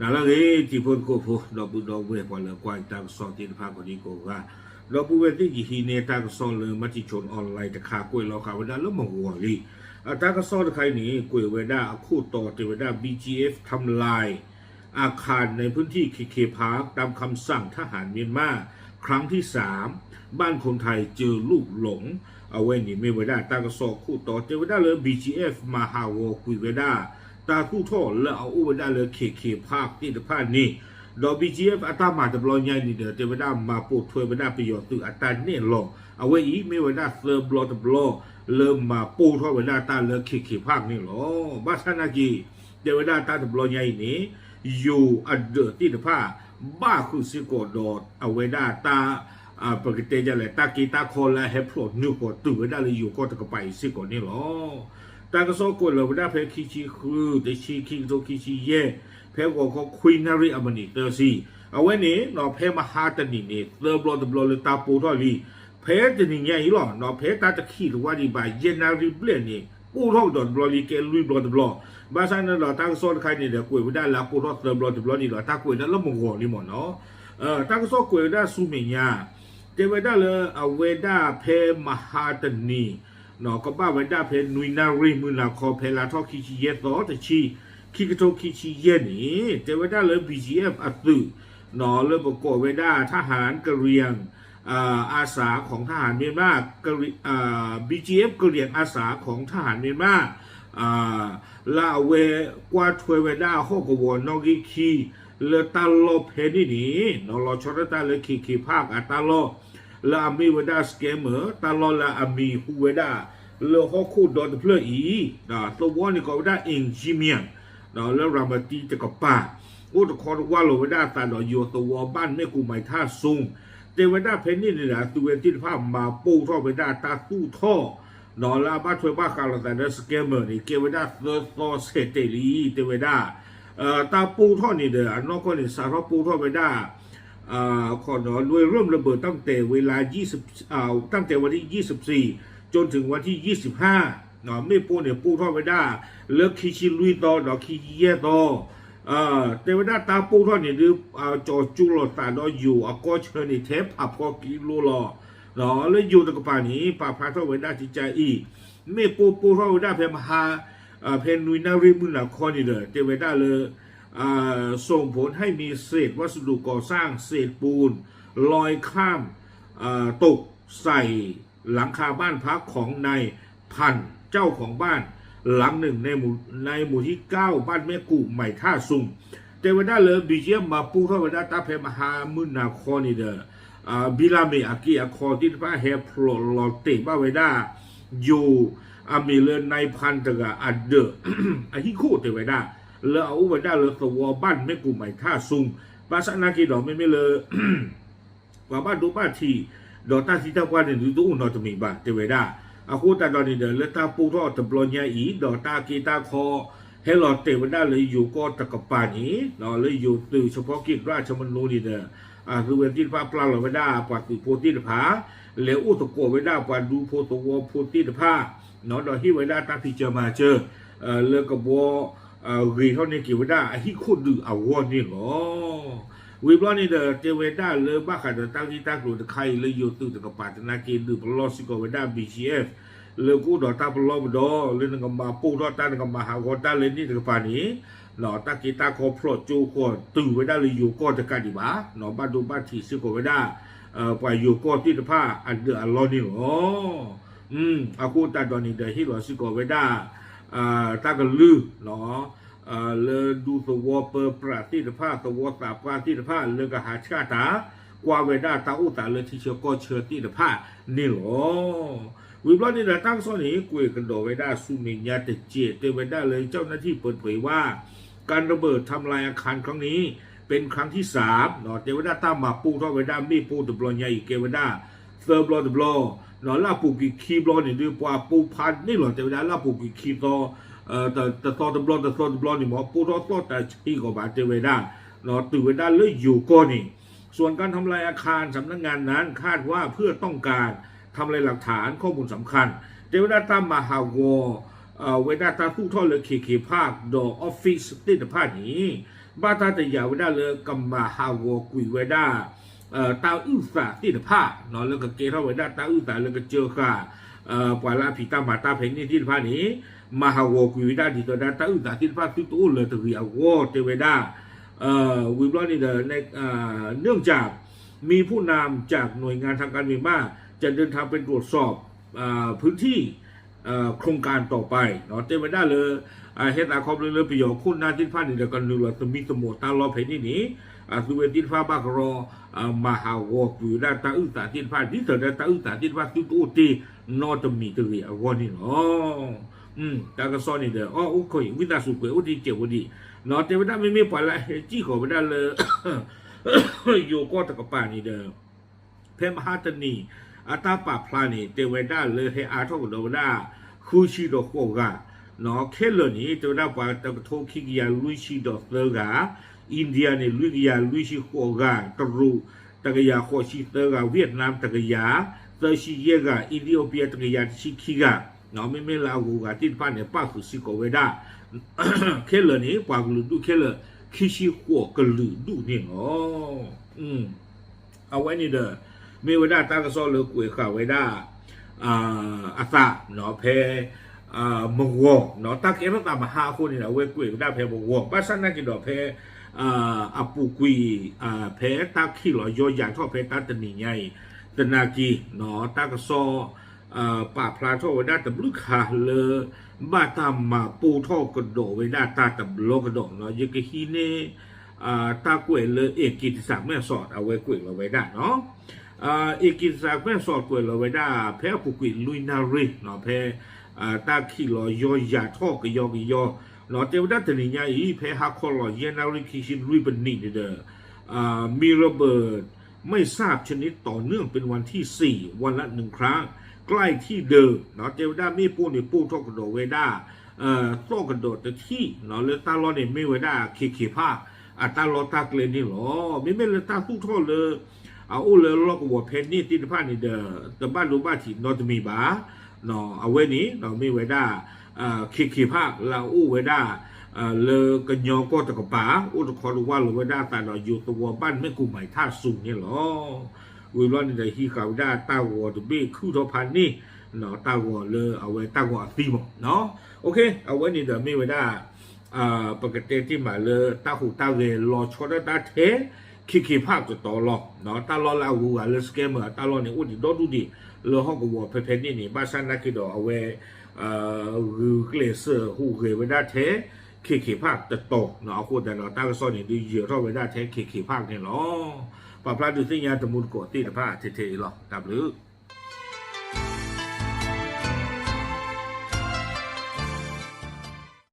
ဟါလၢအဂ့ၤ တံၤဖိသကိးဖိ ဒီပုၢ်ဒီဝဲၢ် ပှၤလၢကွၢ်တၢ်ကစီၣ်သ့ၣ်တဖၣ်ကိးဒံကိးဂၤ, ဒီပုၢ်ဝဲၢ်သ့ၣ် ယဟံးန့ၢ်တၢ်ကစီၣ်လၢ Matichon Online တခါကွဲးလီၤဃာ်ဝဲဒၣ်လၢမဂီၤလံ. အတၢ်ကစီၣ်တခါအံၤန့ၣ် ကွဲးဝဲဒၣ်အခိၣ်တီတဲဝဲဒၣ် บีจีเอฟทำลายอาคารในพื้นที่เคเคพาร์ค ตามคำสั่งทหารเมียนมา ครั้งที่สาม บ้านคนไทยเจอลูกหลง အဝဲန့ၣ်မ့ၢ်ဝဲဒၣ်တၢ်ကစီၣ်ခိၣ်တီ တဲဝဲဒၣ်လၢ บีจีเอฟ မၤဟးဂီၤကွံာ်ဝဲဒၣ် တၢ်သူၣ်ထီၣ်လၢအအိၣ်ဝဲဒၣ်လၢ เคเคพาร์ค သ့ၣ်တဖၣ်န့ၣ်, ဒီး บีจีเอฟ အတၢ်မၤတဘျီညါအံၤန့ၣ်ဒီး တဲဝဲဒၣ်မၤပိာ်ထွဲဝဲဒၣ်ပယီၤသုးအတၢ်နဲၣ်လီၤ, အဝဲအံၤမ့ၢ်ဝဲဒၣ်သၢဘျီတဘျီ လၢမၤပိာ်ထီၣ်ဝဲဒၣ်တၢ်လၢ เคเคพาร์ค န့ၣ်လီၤ. ဘၣ်ဆၣ်နာ်က့ တဲဝဲဒၣ်တၢ်တဘျီညါအံၤန့ၣ် ယိၤအဒၢးသ့ၣ်တဖၣ် ဘၣ်ဃုာ်စ့ၢ်ကီးဒီးအဝဲဒၣ်တၢ် ပကတဲဒ်လဲၣ် တၢ်က့တၢ်ခီလၢအဟဲဖျိးနုာ်ဃီၤတုၤဝဲဒၣ်လၢယိၤကီၢ်တကပၤအံၤစ့ၢ်ကီးန့ၣ်လီၤ. တၢ်ကစီၣ်ကွဲးလီၤဝဲဒၣ်ဖဲခံဆံဃု တဆံ ခံကထိခံဆံယဲၢ် ဖဲဂီၤခီခွံနၣ်ရံၣ်အမံးနံးသၢဆံ, အဝဲန့ၣ် ဖဲမဟါတနံၤန့ၣ် သၢဘျီတဘျီလၢတၢ်ပိာ်ထီၣ်လံ. ဖဲတနံၤညါအံၤလီၤ ဖဲတၢ်တခံးတဝၢ်ဒံးဘၣ် ယဲၢ်နၣ်ရံၣ်ဘျဲၣ်န့ၣ် ပိာ်ထီၣ်ကဒီးတဘျီလံ ကဲလွံၢ်ဘျီတဘျီ, ဘၣ်ဆၣ်န့ၣ်ဒီးတၢ်ကစီၣ်တခါအံၤန့ၣ်ဒီး ကွဲးဝဲဒၣ်လၢအပိာ်ထီၣ်သၢဘျီတဘျီန့ၣ်ဒီး တၢ်ကွဲးဒၣ်လၢမဂီၤလံမ့ၢ်နီၤ. တၢ်ကစီၣ်ကွဲးဝဲဒၣ်ဆူမဲာ်ညါ တဲဝဲဒၣ်လၢအဝဲဒၣ်ဖဲမဟါတနံၤ ကဘၣ်ဝဲဒၣ်ဖဲနွံနၣ်ရံၣ်မုၢ်နၤခီ ဖဲလါထီၣ်ခံဆံယဲၢ်သီ တဆံ ခံကထိခံဆံယဲၢ်န့ၣ် တဲဝဲဒၣ်လၢ บีจีเอฟ အသုး လၢပကိးဝဲဒၣ် ทหารกะเหรี่ยง อาสาของทหารเมียนมา อ่า บีจีเอฟ กะเหรี่ยงอาสาของทหารเมียนมา လၢအဝဲကွၢ်ထွဲဝဲဒၣ်ဟီၣ်ကဝီၤနီၣ်ဂံၢ်ခံ လၢတၢ်လီၢ်ဖဲန့ၣ်န့ၣ် လီၤဆီဒၣ်တၢ်လၢ เคเคพาร์ค အတၢ်လီၢ် လၢအမ့ၢ်ဝဲဒၣ် scammer တၢ်လီၢ်လၢအမံၤဟူဝဲဒၣ် လၢဟီၣ်ခိၣ်ဒီတဖျၢၣ်အံၤ သဝီန့ၣ်ကိးဝဲဒၣ် အ့ၣ်ကၠံမံၣ် လၢရၤမတံတကပၤ အိၣ်တခီတဝၢ်လီၤဝဲဒၣ်အသးဒီးယိၤသဝီ บ้านแม่กุใหม่ท่าซุง တဲဝဲဒၣ်ဖဲန့ၣ်န့ၣ်ဒီး အသုဝဲသ့ၣ်တဖၣ်မၤပိာ်ထီၣ်ဝဲဒၣ်တၢ်သူၣ်ထီၣ် လၢအဘၣ်ထွဲဘၣ်ဃးလိာ်သးဒီး scammer န့ၣ် ကဲဝဲဒၣ်သၢသီဆဲးတဲာ်လံ တဲဝဲဒၣ် တၢ်ပိာ်ထီၣ်န့ၣ်ဒီး အနီၢ်ကီၢ်န့ၣ် စးထီၣ်ပိာ်ထီၣ်ဝဲဒၣ် ခီနီၤ လွဲၢ်ရၢၣ်လၢဘၢၣ် တၢ်တဲဝဲလါ ตั้งแต่วันที่ยี่สิบ อ่า ตั้งแต่วันที่ยี่สิบสี่ จนถึงวันที่ยี่สิบห้า မ့ၢ်ပိၢ်န့ၣ် ပိၢ်ထီၣ်ဝဲဒၣ် လၢခံဆံလွံၢ်သီဒီးခံဆံယဲၢ်သီ တဲဝဲဒၣ်တၢ်ပိၢ်ထီၣ်န့ၣ်ဒုး ကၠီၤကၠိလိာ်သးဒီးယိၤအကီၢ်ဆၢန့ၣ် ထဲဖးဖီကံလိလီၤ. လၢယိၤတကပၤန့ၣ် ပာ်ဖျါထီၣ်ဝဲဒၣ်ကကါအံၤ မ့ၢ်ပိၢ်ပိၢ်ထီၣ်ဝဲဒၣ်ဖဲမဟါ ဖဲနွံနၣ်ရံၣ်မုၢ်နၤခီန့ၣ်ဒီး တဲဝဲဒၣ်လၢ ส่งผลให้มีเศษวัสดุก่อสร้าง เศษปูน ลอยข้ามตกใส่หลังคาบ้านพักของนายพันธุ์ เจ้าของบ้านหลังหนึ่งในหมู่ในหมู่ที่เก้า บ้านแม่กุใหม่ท่าซุง တဲဝဲဒၣ်လၢ ဘံၣ်ကၠံ မၤပိၢ်ထီၣ်ဝဲဒၣ်တၢ်ဖဲမဟါမုၢ်နၤခီန့ၣ်ဒီး ဘံလၤမ့ၣ်အက့အခီသ့ၣ်တဖၣ်ဟဲဖျိးလီၤတဲာ်ဘၣ်ဝဲဒၣ် ယိၤ အမံၤလၢ นายพันธุ์ တဂၤအဒၢး အဟံၣ်ခိၣ်တဲဝဲဒၣ် လၢအအိၣ်ဝဲဒၣ်လၢသဝီ บ้านแม่กุใหม่ท่าซุง ဘၣ်ဆၣ်နာ်က့ဒီး မ့မ့ၢ်လၢ ပှၤဘၣ်ဒိဘၣ်ထံး ဒီးတၢ်သံတၢ်ပှၢ်န့ၣ် ဒုးတအိၣ်နီတမံၤဘၣ် တဲဝဲဒၣ်. အဃိသတးဒီးန့ၣ်ဒီး လၢတၢ်ပိၢ်ထီၣ်တဘျီညါအံၤ ဒီးတၢ်က့တၢ်ခီ ဟဲလီၤတဲာ်ဝဲဒၣ်လၢယိၤကီၢ်တကပၤန့ၣ် လၢယိၤသုး เฉพาะกิจราชมนู န့ၣ်ဒီး အသုဝဲသ့ၣ်တဖၣ်ပျၢ်လီၤဝဲဒၣ်ပှၤသုးဖိသ့ၣ်တဖၣ် လဲၤအိၣ်သကိးဝဲဒၣ်ပှၤဒူဖိသဝီဖိသ့ၣ်တဖၣ် ဒီးဟ့ၣ်ဝဲဒၣ်တၢ်ဖံးစၢၤမၤစၢၤ လၢကဘှီ ဂ့ၤထီၣ်န့ၢ်က့ၤဝဲဒၣ်အဟံၣ်ခိၣ်ဒုးအဂီၢ်န့ၣ်လီၤ. ဝံၤဘျီန့ၣ်ဒီး တဲဝဲဒၣ်လၢဘၣ်ဃးဒီးတၢ်ဂ့ၢ်တၢ်ကျိၤတခါအံၤလၢယိၤသုးတကပၤသနာ်က့ ဒုးပလီၢ်စ့ၢ်ကီးဝဲဒၣ် ဘံၣ်ကၠံ လၢကအိၣ်ဒီးတၢ်ပလီၢ်ပဒီ လၢနကမၤပိၢ်ထီၣ်တၢ် နကမၤဟးဂီၤတၢ်လၢန့ၣ်တကပၤန့ၣ် တၢ်က့တၢ်ခီဖျိးကၠိဃီၤတုၤဝဲဒၣ်လၢယိၤကီၢ်တကးဒံးဘၣ် ဘၣ်ဒိဘၣ်ထံးစ့ၢ်ကီးဝဲဒၣ် ပှၤယိၤကီၢ်သ့ၣ်တဖၣ်အဒၢးအလီၢ်န့ၣ်လီၤ. အဃိသတးဒီးန့ၣ်ဒီး ဟ့ၣ်လီၤစ့ၢ်ကီးဝဲဒၣ် တၢ်ကလုၢ် လၢဒူသဝီပၢပြးသ့ၣ်တဖၣ် သဝီသးပှၢ်သ့ၣ်တဖၣ် လၢကဟးဆှၣ်တၢ် ကွၢ်ဝဲဒၣ်တၢ်အိၣ်သးလၢထံဆၢကီၢ်ဆၢသ့ၣ်တဖၣ်န့ၣ်လီၤ. ဝံၤဘျီန့ၣ်ဒီး တၢ်ကစီၣ်န့ၣ် ကွဲးကဒီးဝဲဒၣ်ဆူမဲာ်ညါတစဲး တဲဝဲဒၣ်လၢ เจ้าหน้าที่เปิดเผยว่า การระเบิดทำลายอาคารครั้งนี้เป็นครั้งที่สาม တဲဝဲဒၣ်တၢ်မၤပိၢ်ထီၣ်ဝဲဒၣ်မ့ၣ်ပိၢ်တဘျီညါအံၤ ကဲဝဲဒၣ်သၢဘျီတဘျီ လၢအပူၤကွံာ်ခံဘျီန့ၣ်ဒုး ပှၤပိၢ်ဖးန့ၣ်လီၤ တဲဝဲဒၣ်လၢအပူၤကွံာ်ခံသီ တသီတဘျီ တသီတဘျီန့ၣ်မ့ၢ် ပိၢ်ထီၣ်သီၣ်တၢ်ဆံးကီးဘၣ် တဲဝဲဒၣ် တုၤဝဲဒၣ်လၢယိၤကီၢ်န့ၣ် ส่วนการทำลายอาคารสำนักงานนั้นคาดว่าเพื่อต้องการทำลายหลักฐานข้อมูลสำคัญ တဲဝဲဒၣ်တၢ်မၤဟးဂီၤ ဝဲဒၣ်တၢ်သူၣ်ထီၣ်လၢ เคเคพาร์ค ဒီး office သ့ၣ်တဖၣ်န့ၣ် ဘၣ်တၢ်တယာ်ဝဲဒၣ်လၢကမၤဟးဂီၤကွံာ်ဝဲဒၣ် တၢ်အုၣ်သးသ့ၣ်တဖၣ် လၢကကဲထီၣ်ဝဲဒၣ်တၢ်အုၣ်သးလၢကစၢဃာ် ပှၤလၢအဖံးတၢ်မၤတၢ်ဖဲန့ၣ်သ့ၣ်တဖၣ်န့ၣ် မၤဟးဂီၤကွံာ်ဝဲဒၣ်ဒ်သိးဒၣ်တၢ်အုၣ်သးသ့ၣ်တဖၣ်သုတအိၣ်လၢၤတဂ့ၤအဂီၢ်တဲဝဲဒၣ် ဝံၤဘျီန့ၣ်ဒီး เนื่องจากมีผู้นำจากหน่วยงานทางการเมียนมา จะเดินทางไปตรวจสอบพื้นที่โครงการต่อไป တဲဝဲဒၣ်လၢ ဟဲသးခီဖျိလၢပယီၤခိၣ်နၢ်သ့ၣ်တဖၣ်န့ၣ်ဒီး ကနုာ်လီၤသမံသမိးတၢ်လီၢ်ဖဲန့ၣ်န့ၣ် အသုဝဲသ့ၣ်တဖၣ်ဘၣ်ကရီ မၤဟးဂီၤကွံာ်ဝဲဒၣ်တၢ်အုၣ်သးသ့ၣ်တဖၣ် ဒ်သိးဒီးတၢ်အုၣ်သးသ့ၣ်တဖၣ်သုတအိၣ်တ့ၢ်နီတမံၤတဂ့ၤအဂီၢ်န့ၣ်လီၤ. တၢ်ကစီၣ်န့ၣ်ဒီး အိၣ်ခိး ဝံသးစူၤကွဲးအိၣ်တံၢ်စဲးဖိဒံး တဲဝဲဒၣ်မ့မ့ၢ်ပှၤလၢအဟဲစံၣ်ဃီၤဝဲဒၣ်လၢ ယိၤကီၢ်တကပၤန့ၣ်ဒီး ဖဲမဟါတနံၤ အတၢ်ပာ်ဖျါန့ၣ် တဲဝဲဒၣ်လၢဟဲအါထီၣ်ကဒီးဝဲဒၣ် ဃုဆံဒီးဃိးဂၤ ခဲလၢာ်န့ၣ် တဲဝဲဒၣ်ပှၤတကထိခံကယၤလွံၢ်ဆံဒီးသၢဂၤ, India န့ၣ် လွံၢ်ကယၤလွံၢ်ဆံဃိးဂၤ, တရူး တကယၤဃိးဆံသၢဂၤ, Vietnam တကယၤ သၢဆံယဲၢ်ဂၤ, Ethiopia တကယၤတဆံခံဂၤ မ့မ့ၢ်လၢအဂုၤအဂၤသ့ၣ်တဖၣ်န့ၣ် ပၣ်ဃုာ်စ့ၢ်ကီးဝဲဒၣ် ခဲလၢာ်န့ၣ် ပှၤကလုာ်ဒူၣ်ခဲလၢာ် ခံဆံဃိးကလုာ်ဒူၣ်န့ၣ်လီၤ. အဝဲန့ၣ်ဒီး မ့ၢ်ဝဲဒၣ်တၢ်ကစီၣ်လၢကွဲးဃာ်ဝဲဒၣ် အသးဖဲ မဂီၤ တၢ်ကဲထီၣ်သးမဟါအဃိန့ၣ်ဒီး အဝဲကွဲးဝဲဒၣ်ဖဲမဂီၤ ဘၣ်ဆၣ်နာ်က့ၤဒီးဖဲ အပူၤကွံာ် ဖဲတၢ်ခံးလီၤယီယၤထီၣ်ဖဲတၢ်တနံၤညါအံၤ သနာ်က့ တၢ်ကစီၣ် ပာ်ဖျါထီၣ်ဝဲဒၣ်တဘျုးခါလၢ ဘၣ်တၢ်မၤပိၢ်ထီၣ်ကဒီးဝဲဒၣ်တၢ်တဘျီကဒီးနီၤ ယကဟံးန့ၢ် တၢ်ကွဲးလၢ เอกกิตติศักดิ์ แม่สอด အဝဲကွဲးလီၤဝဲဒၣ်နီၤ เอกกิตติศักดิ์ แม่สอด ကွဲးလီၤဝဲဒၣ် ဖဲအပူၤကွံာ်လွံၢ်နၣ်ရံၣ်နီၤ ဖဲ တၢ်ခံးလီၤယီယၤထီၣ်ကယီကယီ တဲဝဲဒၣ်တနံၤညါအံၤ ဖဲဟါခီလီၤယဲၢ်နၣ်ရံၣ်ခံဆံလွံၢ်ပနံးန့ၣ်ဒီး มีระเบิดไม่ทราบชนิดต่อเนื่องเป็นวันที่สี่ วันละหนึ่งครั้ง ใกล้ที่เดิม တဲဝဲဒၣ်မ့ၣ်ပိၢ်န့ၣ် ပိၢ်ထီၣ်ကဒီးဝဲဒၣ် သီၣ်ကဒီးတထံၣ် လၢတၢ်လီၢ်န့ၣ်မ့ၢ်ဝဲဒၣ် ခ့ခ့ဖၣ် အတၢ်လီၢ်တၢ်ကျဲန့ၣ်လီၤ. မ့မ့ၢ်လၢတၢ်သူၣ်ထီၣ်လၢ အအိၣ်လၢလီၢ်ကဝီၤဖဲန့ၣ်သ့ၣ်တဖၣ်န့ၣ်ဒီး တဘၣ်ဒိဘၣ်ထံးနီတမံၤဘၣ်. အဝဲန့ၣ်မ့ၢ်ဝဲဒၣ် ခ့ခ့ဖၣ်လၢအအိၣ်ဝဲဒၣ် လၢကညီကီၢ်တကပၤ အိၣ်တခီတဝၢ်လီၤဝဲဒၣ်အသးဒီးယိၤသဝီဘၣ်မဲာ်ကူၣ်မၤထၣ်ဆူန့ၣ်လီၤ. ဝံၤဘျီန့ၣ်ဒီးဟံးဃာ်ဝဲဒၣ်တၢ်ဂီၤတဘ့ၣ်ခုၣ်ထီၣ်ဖးန့ၣ် တၢ်ဂီၤလၢအဝဲတၢ်ဂီၤအသံမး အဝဲန့ၣ်ဒီးမ့ၢ်ဝဲဒၣ် ပကတဲတ့ၢ်မးလၢတၢ်ဟူးတၢ်ဂဲၤလီၤဆီဒၣ်တၢ်ထဲ ခ့ခ့ဖၣ်တတီၤလီၤ. တၢ်လီၢ်လၢအဂုၤအဂၤလၢ scammer အတၢ်လီၢ်န့ၣ် အိၣ်ဒံးဒီဒူၣ်ဒံး လၢဟီၣ်ကဝီၤဖဲဖဲန့ၣ်န့ၣ် ဘၣ်ဆၣ်နာ်က့ၤဒီးအဝဲ ဂုာ်ကျဲးစၢးဟူးဂဲၤဝဲဒၣ်ထဲ ခ့ခ့ဖၣ်တတီၤ အဃိသတးဒီးတၢ်ကစီၣ်န့ၣ် ဒုးယၢၤထီၣ်ဝဲဒၣ်ထဲ ခ့ခ့ဖၣ်န့ၣ်လီၤ. ပာ်ဖျါဒုးသ့ၣ်ညါတမူတကိးသ့ၣ်တဖၣ်ထဲထဲအံၤလီၤ. တၢ်ဘျုး